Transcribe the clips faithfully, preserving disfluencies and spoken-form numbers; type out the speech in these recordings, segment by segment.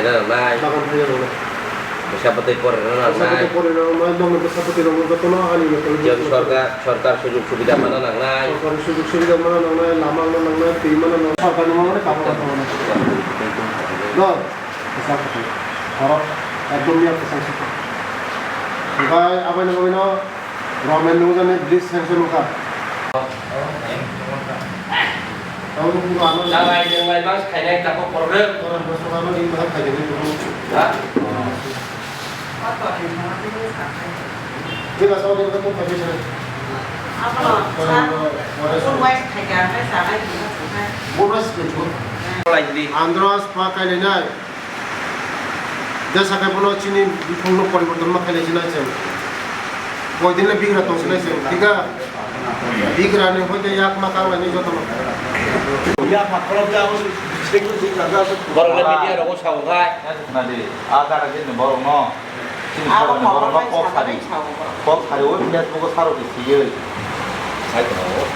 Nangnai. Bagan thaiya nangnai. Bwsa bwtwi porina nangnai. Bwsa bwtwi porina nangnai, nokni bwsa bwtwi rokno jotono ani local. Jeng sorkar, sorkar sujug subida mana nangnai. Sorkar sujug subida mana nangnai, lama mana nangnai, twi mana nangnai. Sorkarni mana nangnai, kabo kabo nangnai. Do, bwsa bwtwi. Borok ekdom ya bwsa bwtwi. Obai aboni bagwino Roman nungjani bridge sanction wngkha. Tabuk buko ano Jalai jenglai bang khainai tabuk korok. Korok bosok ano ring bahai khainai buko. Ha? Jega sao jega to khainai sare. Abono sa, Forest. Food waste khaikha, khe sanai buko. Food waste khaikha. Andros pa kailainai. Jesa khe bono chini bukhukno poriborton ma khainai sinai chwng. Koidinle bigra tong sinai chwng, thika? Bigrani hoite yak ma kang lainai jotono. Borok le media rogo sao khai. Nadi, a jaga jeni borokno, chini borokno kok sari. Kok sari, o Facebook o saro di siyoi.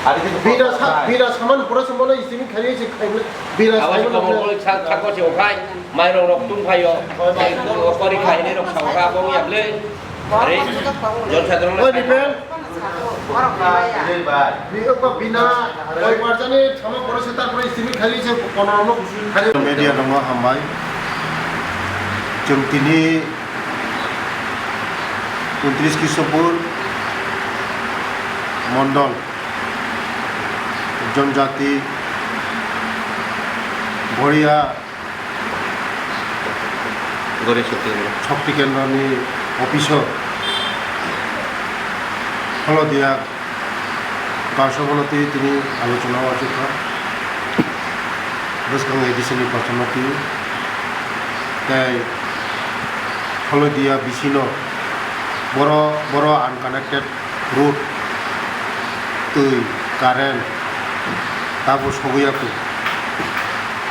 Ari khe bira sa-, bira saman pura se bono isimi khainai se khainai. Bira saman. Abo se komol sa-, sako se okhai. Mairok rok tung phaio, okori khainai rok sao kha, bong ya ble. Are, jon sadharon. Oi, Nipen. Ni oko bina, oi, parjani, thama pore se, tarpore simi khali se, kono no khali. Media rok no hambai. Chwng tini untris Krishopur Mondol, Jonjati, Boria, Gori Shakti Kendra. Shakti Kendra ni office o Holodia Gaon Sabha no twi tini alochona o achukha. Bwskang A D C ni kochoma twi tei Holodia B C no boro, boro unconnected road, twi, current, tabuk sogwi ya kho.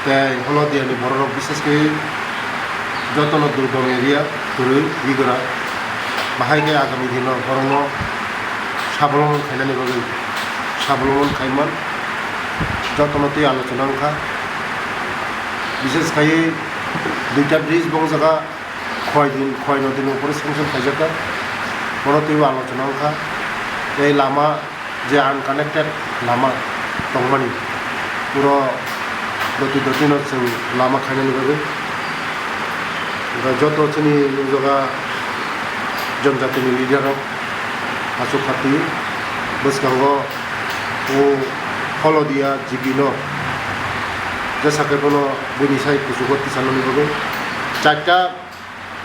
Tei Holodiani bororok, bishesh khe jotono durgom area kwrwi, bigora. Bahai khe agami dino borokno sabolomon khainani bagwi sabolomon khaiman jotono twi alochona wngkha. Bishesh khaiwi duita bridge bo wngjaga. Khoi din, khoi no din upore sanction khaijak kha. Bono twibo alochona wngkha. Tei lama je unconnected lama tongmani, puro doti doti no chwng lama khainani bagwi. Hwnkhe joto chini o jaga jonjatini leader rok achuk kha twi bwskango o Holodia G P no jesa khe bono buini sai kuchugo tisanani bagwi charta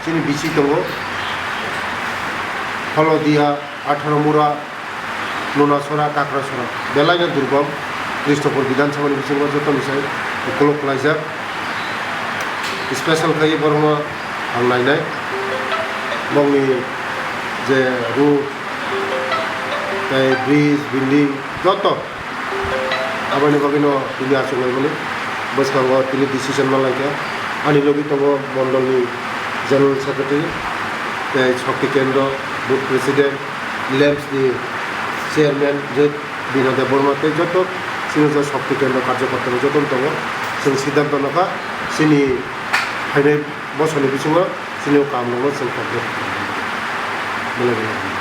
Chini bisi tongo, Holodia, Atharo Mura, Lunasora, Kakrasora. Belaino durgom, Kristopur Bidhan Sabhani bisingo joto misai ukolog khlaijak. Special khai borokno ang nainai. Bongni je road, tei bridge, building, joto Aboni bagwino tini achuk laimani bwskango tini decision ma laikha. Ani logi tongo mondolni general secretary, tei Shakti Kendra booth president, lamps ni chairman je Bino Debbarma tei joto chini je Shakti Kendra karjokorta rok joto tongo. Chwng siddhanto nokha chini phainai bosoni bisingo chini o kaam rokno chwng tongkhe. Belai belai.